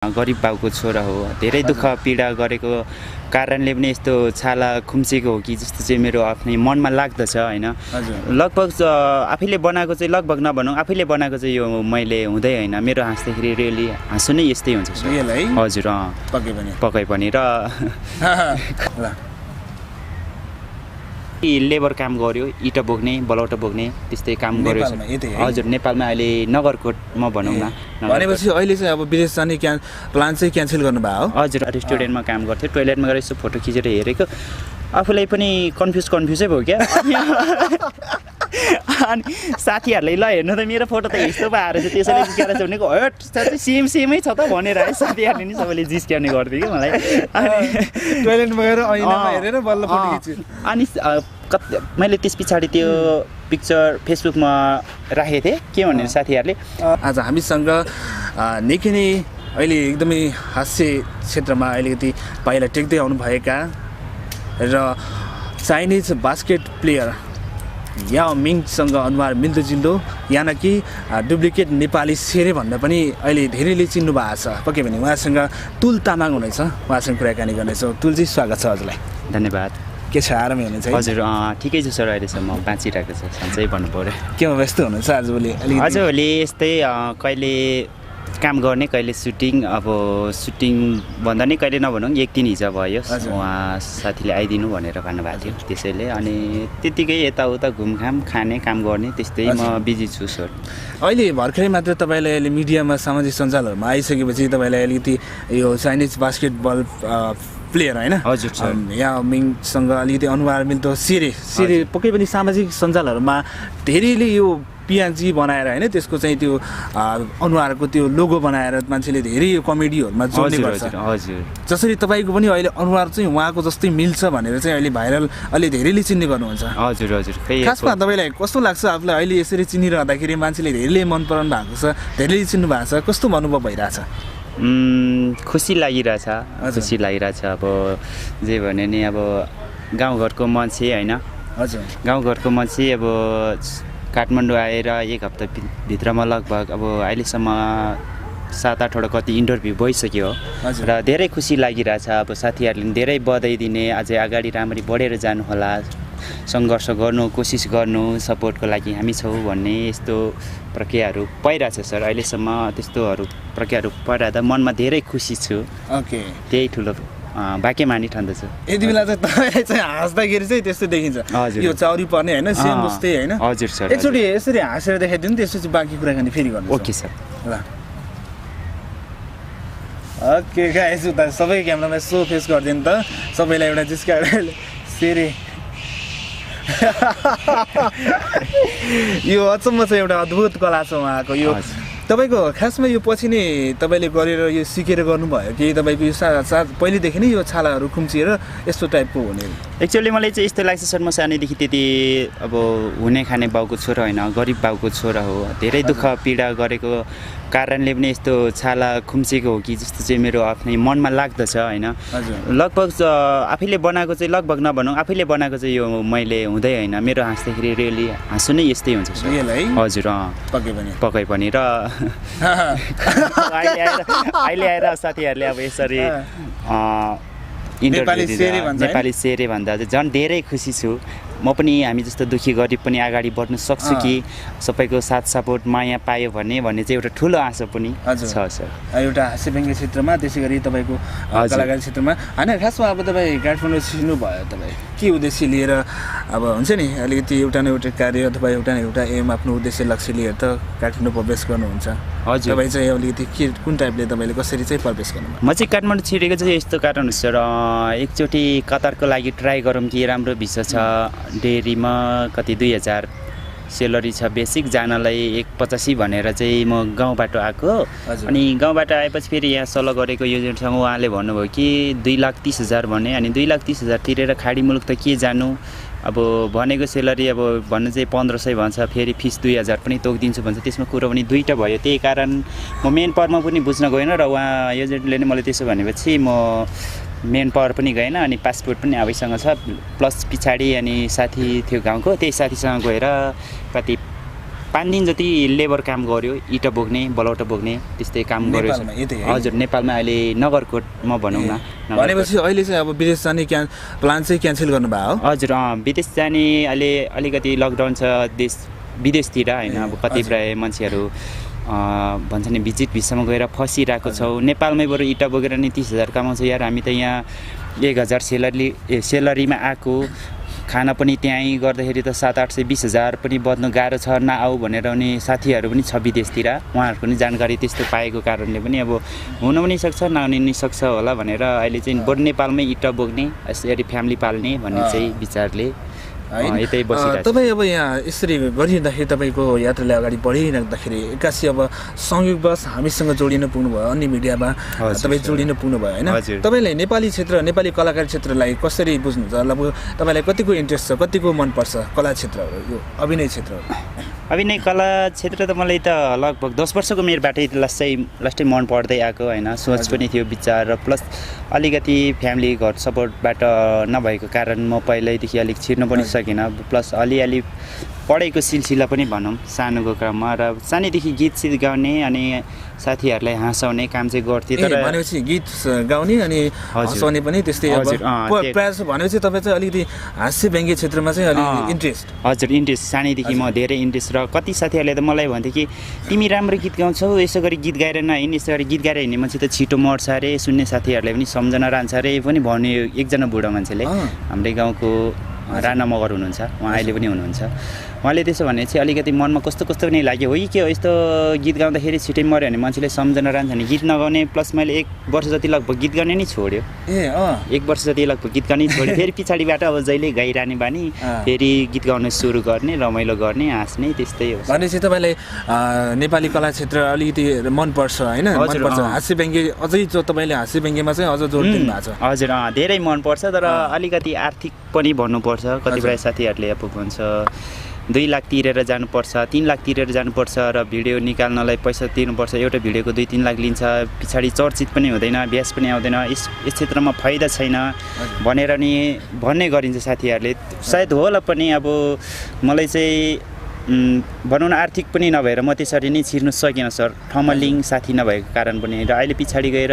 गरिब बाउको छोरा हो। धेरै दुःख पीडा गरेको कारणले पनि यस्तो छाला खुम्चेको हो कि जस्तो चाहिँ मेरो आफ्नै मनमा लाग्दछ हैन। लगभग आफैले बनाएको चाहिँ लगभग नभनौँ, आफैले बनाएको चाहिँ यो मैले हुँदै हैन। मेरो हाँस्दाखेरि रियली हाँसो नै यस्तै हुन्छ सर। हजुर पक्कै पनि र लेबर काम गर्यो, इटा बोक्ने, बलौटा बोक्ने त्यस्तै काम गर्यो। हजुर नेपालमा अहिले नगरकोटमा भनौँ न। भनेपछि अहिले चाहिँ अब विदेश जाने प्लान चाहिँ क्यान्सल गर्नुभयो हो? हजुर रेस्टुरेन्टमा काम गर्थ्यो, टोइलेटमा गएर यसो फोटो खिचेर हेरेको आफूलाई पनि कन्फ्युजै भयो क्या। अनि साथीहरूले ल हेर्नु त मेरो फोटो त यस्तो पो आएर चाहिँ त्यसैले जिस्क्याएर चाहिँ भनेको हट सेमै छ त भनेर है साथीहरूले नि सबैले जिस्क्याउने गर्थ्यो कि मलाई। अनि टोइलेटमा गएर ऐनामा हेरेर बल्ल फोटो खिच्यो। अनि मैले त्यस पछाडि त्यो पिक्चर फेसबुकमा राखेको थिएँ के भनेर साथीहरूले आज हामीसँग निकै नै अहिले एकदमै हास्य क्षेत्रमा अलिकति पाइला टेक्दै आउनुभएका र चाइनिज बास्केट प्लेयर याओ मिङसँग अनुहार मिल्दोजुल्दो याना कि डुप्लिकेट नेपाली शेरे भन्दा पनि अहिले धेरैले चिन्नु भएको छ। पक्कै पनि उहाँसँग तुल तामाङ हुनेछ, उहाँसँग कुराकानी गर्नेछौँ। तुलजी स्वागत छ हजुरलाई। धन्यवाद। के छ आरामै हुनुहुन्छ? हजुर ठिकै छु सर, अहिलेसम्म बाँचिरहेको छ, सन्चै भन्नु पऱ्यो। केमा व्यस्त हुनुहुन्छ आजभोलि? आजभोलि यस्तै कहिले काम गर्ने, कहिले सुटिङ। अब सुटिङ भन्दा नि कहिले नभनौँ, एक दिन हिजो भयो उहाँ साथीले आइदिनु भनेर भन्नुभएको थियो, त्यसैले अनि त्यतिकै यताउता घुमघाम खाने काम गर्ने त्यस्तै म बिजी छु सर। अहिले भर्खरै मात्र तपाईँलाई अहिले मिडियामा सामाजिक सञ्जालहरूमा आइसकेपछि तपाईँलाई अलिकति यो चाइनिज बास्केटबल प्लेयर होइन हजुर याओ मिङसँग अलिकति अनुहार मिल्दो शेरे पक्कै पनि सामाजिक सञ्जालहरूमा धेरैले यो पिएनजी बनाएर होइन त्यसको चाहिँ त्यो अनुहारको त्यो लोगो बनाएर मान्छेले धेरै कमेडीहरूमा जोड्ने गर्छ। हजुर जसरी तपाईँको पनि अहिले अनुहार चाहिँ उहाँको जस्तै मिल्छ भनेर चाहिँ अहिले भाइरल अलि धेरैले चिन्ने गर्नुहुन्छ। हजुर हजुर खासमा तपाईँलाई कस्तो लाग्छ आफूलाई अहिले यसरी चिनिरहँदाखेरि? मान्छेले धेरैले मन पराउनु भएको छ, धेरैले चिन्नु भएको छ, कस्तो अनुभव भइरहेछ? खुसी लागिरहेछ। अब जे भने नि अब गाउँघरको मान्छे होइन, हजुर गाउँघरको मान्छे अब काठमाडौँ आएर एक हप्ताभित्रमा लगभग अब अहिलेसम्म 7-8वटा कति इन्टरभ्यू भइसक्यो र धेरै खुसी लागिरहेछ। अब साथीहरूले धेरै बधाई दिने, अझै अगाडि राम्ररी बढेर जानुहोला, सङ्घर्ष गर्नु, कोसिस गर्नु, सपोर्टको लागि हामी छौँ भन्ने यस्तो प्रक्रियाहरू पाइरहेछ सर। अहिलेसम्म त्यस्तोहरू प्रक्रियाहरू पाइरहँदा मनमा धेरै खुसी छु। त्यही ठुलो बाँके मानि ठान्दछु। यति बेला चाहिँ तपाईँलाई चाहिँ हाँस्दाखेरि चाहिँ त्यस्तो देखिन्छ, यो चौरी पर्ने होइन, सेम जस्तै होइन? हजुर सर। एकचोटि यसरी हाँसेर देखाइदिनु, त्यसपछि बाँकी कुराकानी फेरि गर्नु। ओके सर ल। ओके गाइस, उता सबै क्यामेरामा सो फेस गरिदिनु त सबैलाई एउटा जिस्का शेरे। यो अचम्म चाहिँ एउटा अद्भुत कला छ उहाँको। यो तपाईँको खासमा यो पछि नै तपाईँले गरेर यो सिकेर गर्नुभयो कि तपाईँको यो पहिलेदेखि नै यो छालाहरू खुम्चिएर यस्तो टाइपको हुने? एक्चुअली मलाई चाहिँ यस्तो लाग्छ सर, म सानैदेखि त्यति अब हुने खाने बाउको छोरा होइन, गरिब बाउको छोरा हो। धेरै दुःख पीडा गरेको कारणले पनि यस्तो छाला खुम्चेको हो कि जस्तो चाहिँ मेरो आफ्नै मनमा लाग्दछ हैन। लगभग आफैले बनाएको चाहिँ लगभग नभनौँ, आफैले बनाएको चाहिँ यो मैले हुँदै हैन। मेरो हाँस्दाखेरि रियली हाँसो नै यस्तै हुन्छ सर। हजुर पक्कै पनि र अहिले आएर साथीहरूले अब यसरी नेपाली शेरे भन्दा झन् धेरै खुसी छु। म पनि हामी जस्तो दुखी गरिब पनि अगाडि बढ्न सक्छु कि सबैको साथ सपोर्ट माया पायो भन्ने चाहिँ एउटा ठुलो आशा पनि छ सर। एउटा हास्यव्यङ्ग्य क्षेत्रमा, त्यसै गरी तपाईँको कलाकारी क्षेत्रमा होइन। खासमा अब तपाईँ काठमाडौँ छिर्नु भयो, तपाईँ के उद्देश्य लिएर अब हुन्छ नि अलिकति एउटा न एउटा कार्य अथवा एउटा न एउटा एम आफ्नो उद्देश्य लक्ष्य लिएर त काठमाडौँ प्रवेश गर्नुहुन्छ? हजुर। तपाईँ चाहिँ अलिकति के कुन टाइपले तपाईँले कसरी चाहिँ प्रवेश गर्नुभयो? म चाहिँ काठमाडौँ छिरेको चाहिँ यस्तो कारण हो सर, एकचोटि कतारको लागि ट्राई गरौँ कि राम्रो भिसा छ, डेरीमा कति 2000 सेलरी छ बेसिक, जानलाई 185 भनेर चाहिँ म गाउँबाट आएको। अनि गाउँबाट आएपछि फेरि यहाँ सल्लाह गरेको एजेन्टसँग उहाँले भन्नुभयो कि 2,30,000 भने, अनि 2,30,000 तिरेर खाडी मुलुक त के जानु, अब भनेको सेलरी अब भन्नु चाहिँ 1500 भन्छ, फेरि फिस 2000 पनि तोकिदिन्छु भन्छ, त्यसमा कुरो पनि दुईवटा भयो। त्यही कारण म मेन पावरमा पनि बुझ्न गएन र उहाँ एजेन्टले नै मलाई त्यसो भनेपछि म मेन पावर पनि गएन। अनि पासपोर्ट पनि आफैसँग छ, प्लस पछाडि अनि साथी थियो गाउँको, त्यही साथीसँग गएर कति 5 दिन जति लेबर काम गर्यो, इँटा बोक्ने, बलौटा बोक्ने त्यस्तै काम गर्यो। हजुर, नेपालमा अहिले नगरकोटमा भनौँ न। भनेपछि अहिले चाहिँ अब विदेश जाने प्लान चाहिँ क्यान्सल गर्नुभयो हो? हजुर, विदेश जाने अहिले अलिकति लकडाउन छ विदेशतिर होइन। अब कतिपय मान्छेहरू भन्छ नि भिजिट भिसामा गएर फसिरहेको छौँ। नेपालमै बरु इँटा बोकेर नि 30,000 कमाउँछौँ यार। हामी त यहाँ 1,000 सेलरीमा आएको, खाना पनि त्यहीँ गर्दाखेरि त 700-800 20,000 पनि बद्नु गाह्रो छ। नआऊ भनेर अनि साथीहरू पनि छ विदेशतिर, उहाँहरूको पनि जानकारी त्यस्तो पाएको कारणले पनि अब हुन पनि सक्छ नहुन नि सक्छ होला भनेर अहिले चाहिँ बरु नेपालमै इँटा बोक्ने यसरी फ्यामिली पाल्ने भन्ने चाहिँ विचारले यतै बसिरहेको छ। तपाईँ अब यहाँ यसरी गरिरहँदाखेरि तपाईँको यात्राले अगाडि बढिरहँदाखेरि एक्कासी अब संयोगवश हामीसँग जोडिन पुग्नुभयो, अन्य मिडियामा तपाईँ जोडिन पुग्नुभयो होइन। तपाईँलाई नेपाली क्षेत्र, नेपाली कलाकार क्षेत्रलाई कसरी बुझ्नुहुन्छ? लगभग तपाईँलाई कतिको इन्ट्रेस्ट छ, कतिको मनपर्छ कला क्षेत्र, यो अभिनय क्षेत्र? अभिनय कला क्षेत्र त मलाई त लगभग 10 वर्षको मेरोबाटै लास्टै मन पर्दै आएको होइन। सोच पनि थियो, विचार र प्लस अलिकति फ्यामिली घर सपोर्टबाट नभएको कारण म पहिल्यैदेखि अलिक छिर्न पनि सकिनँ। प्लस अलिअलि पढाइको सिलसिला पनि भनौँ सानोको क्रममा, र सानैदेखि गीत सित गाउने अनि साथीहरूलाई हँसाउने काम चाहिँ गर्थेँ। तर भनेपछि गीत गाउने अनि हँसाउने पनि त्यस्तै प्रायः भनेपछि तपाईँ चाहिँ अलिकति हास्य व्यङ्ग्य क्षेत्रमा चाहिँ अलिक इन्ट्रेस्ट? हजुर, इन्ट्रेस्ट सानैदेखि म धेरै इन्ट्रेस्ट। र कति साथीहरूले त मलाई भन्थ्यो कि तिमी राम्रो गीत गाउँछौ, यसो गरी गीत गाएर नहिँड, यसो गरी गीत गाएर हिँड्ने मान्छे त छिटो मर्छ अरे, सुन्ने साथीहरूले पनि सम्झना रहन्छ अरे पनि भन्यो एकजना बुढो मान्छेले। हाम्रै गाउँको राणा मगर हुनुहुन्छ, उहाँ अहिले पनि हुनुहुन्छ। उहाँले त्यसो भने चाहिँ अलिकति मनमा कस्तो पनि लाग्यो, हो के हो यस्तो गीत गाउँदाखेरि छिटै मऱ्यो भने मान्छेले सम्झना रहन्छ नि, गीत नगाउने। प्लस मैले 1 वर्ष जति लगभग गीत गाउने नै छोड्यो। 1 वर्ष जति लगभग गीत गाउने छोड्यो। फेरि पछाडिबाट अब जहिले गाइरहने बानी, फेरि गीत गाउन सुरु गर्ने, रमाइलो गर्ने, हाँस्ने, त्यस्तै हो। भनेपछि तपाईँलाई नेपाली कला क्षेत्र अलिकति मनपर्छ होइन? मनपर्छ। हास्य व्यङ्ग्य अझै जो तपाईँले हास्य व्यङ्ग्यमा चाहिँ अझ जोड दिनु भएको छ? हजुर, धेरै मनपर्छ। तर अलिकति आर्थिक पनि भन्नुपर्छ। कतिपय साथीहरूले अब भन्छ 2 लाख तिरेर जानुपर्छ, 3 लाख तिरेर जानुपर्छ र भिडियो निकाल्नलाई पैसा तिर्नुपर्छ। एउटा भिडियोको 2-3 लाख लिन्छ, पछाडि चर्चित पनि हुँदैन, ब्याज पनि आउँदैन, यस क्षेत्रमा फाइदा छैन भनेर नि भन्ने गरिन्छ साथीहरूले। सायद होला पनि। अब मलाई चाहिँ भनौँ न आर्थिक पनि नभएर म त्यसरी नै छिर्नु सकिनँ सर, ठाउँमा लिङ्क साथी नभएको कारण पनि। र अहिले पछाडि गएर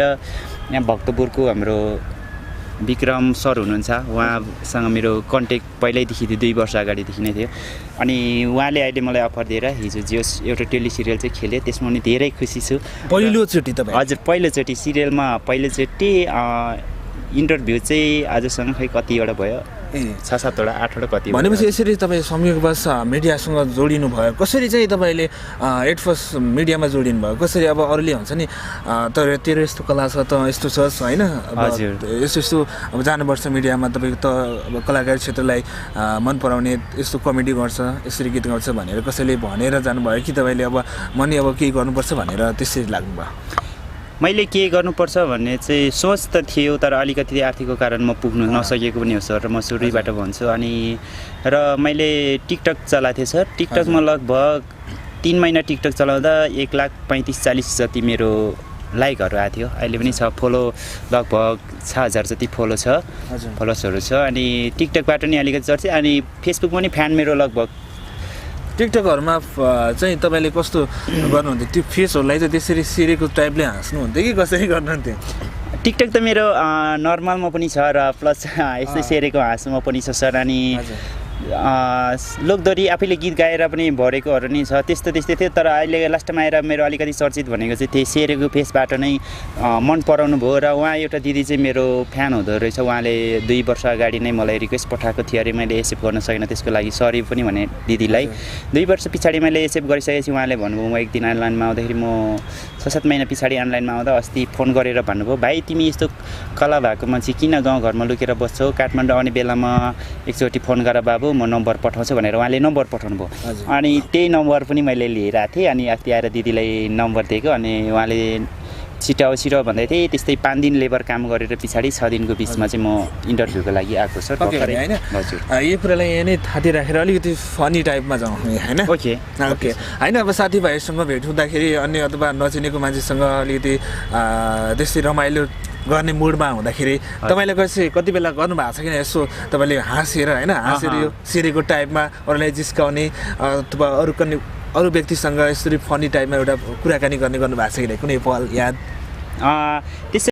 यहाँ भक्तपुरको हाम्रो विक्रम सर हुनुहुन्छ, उहाँसँग मेरो कन्ट्याक्ट पहिल्यैदेखि थियो, 2 वर्ष अगाडिदेखि नै थियो। अनि उहाँले अहिले मलाई अफर दिएर हिजो जियोस् एउटा टेलिसिरियल चाहिँ खेल्यो, त्यसमा पनि धेरै खुसी छु। पहिलोचोटि तपाईँ? हजुर, पहिलोचोटि सिरियलमा पहिलोचोटि इन्टरभ्यू चाहिँ आजसँग खै कतिवटा भयो, 6-7वटा 8वटा कति। भनेपछि यसरी तपाईँ संयोगवश मिडियासँग जोडिनु भयो। कसरी चाहिँ तपाईँले एट फर्स्ट मिडियामा जोडिनु भयो? कसरी अब अरूले भन्छ नि तर तेरो यस्तो कला छ त यस्तो छ होइन, यस्तो अब जानुपर्छ मिडियामा, तपाईँको त अब कलाकार क्षेत्रलाई मन पराउने, यस्तो कमेडी गर्छ, यसरी गीत गाउँछ भनेर कसैले भनेर जानुभयो कि तपाईँले अब मनी अब केही गर्नुपर्छ भनेर त्यसरी लाग्नुभयो? मैले के गर्नुपर्छ भन्ने चाहिँ सोच त थियो, तर अलिकति आर्थिकको कारण म पुग्नु नसकेको पनि हो सर, म सुरुबाट भन्छु। अनि र मैले टिकटक चलाएको थिएँ सर। टिकटकमा लगभग 3 महिना टिकटक चलाउँदा 1,35,40 जति मेरो लाइकहरू आएको थियो। अहिले पनि छ, फलो लगभग 6,000 जति फलो छ, फलोवर्सहरू छ। अनि टिकटकबाट नि अलिकति चर्चे। अनि फेसबुक पनि फ्यान मेरो लगभग। टिकटकहरूमा चाहिँ तपाईँले कस्तो गर्नुहुन्थ्यो? त्यो फेसहरूलाई चाहिँ त्यसरी सिरेको टाइपले हाँस्नुहुन्थ्यो कि कसरी गर्नुहुन्थ्यो? टिकटक त मेरो नर्मलमा पनि छ र प्लस यस्तै सेरेको हाँसोमा पनि छ सर। अनि लोकदोरी आफैले गीत गाएर पनि भरेकोहरू नि छ, त्यस्तै थियो। तर अहिले लास्टमा आएर मेरो अलिकति चर्चित भनेको चाहिँ त्यही सेरेको फेसबाट नै मन पराउनु भयो। र उहाँ एउटा दिदी चाहिँ मेरो फ्यान हुँदो रहेछ, उहाँले 2 वर्ष अगाडि नै मलाई रिक्वेस्ट पठाएको थियो अरे, मैले एक्सेप्ट गर्न सकिनँ, त्यसको लागि सरी पनि भने दिदीलाई। 2 वर्ष पछाडि मैले एक्सेप्ट गरिसकेपछि उहाँले भन्नुभयो, म एक दिन अनलाइनमा आउँदाखेरि म 6-7 महिना पछाडि अनलाइनमा आउँदा अस्ति फोन गरेर भन्नुभयो, भाइ तिमी यस्तो कला भएको मान्छे किन गाउँघरमा लुकेर बस्छौ, काठमाडौँ आउने बेलामा एकचोटि फोन गर बाबु, म नम्बर पठाउँछु भनेर उहाँले नम्बर पठाउनु भयो। अनि त्यही नम्बर पनि मैले लिएर आएको थिएँ। अनि अस्ति आएर दिदीलाई नम्बर दिएको, अनि उहाँले छिटो भन्दै थिएँ। त्यस्तै 5 दिन लेबर काम गरेर पछाडि 6 दिनको बिचमा चाहिँ म इन्टरभ्यूको लागि आएको सर। होइन यो कुरालाई यहाँ नै थाती राखेर अलिकति फनी टाइपमा जाउँ होइन? ओके होइन। अब साथीभाइहरूसँग भेट हुँदाखेरि अन्य अथवा नचिनेको मान्छेसँग अलिकति त्यस्तै रमाइलो गर्ने मुडमा हुँदाखेरि तपाईँले कति बेला गर्नुभएको छ किन यसो तपाईँले हाँसेर होइन, हाँसेर यो सिरेको टाइपमा अरूलाई जिस्काउने अथवा अरू अरू व्यक्तिसँग यसरी फनी टाइममा एउटा कुराकानी गर्ने गर्नुभएको छ कि कुनै पल याद? त्यसै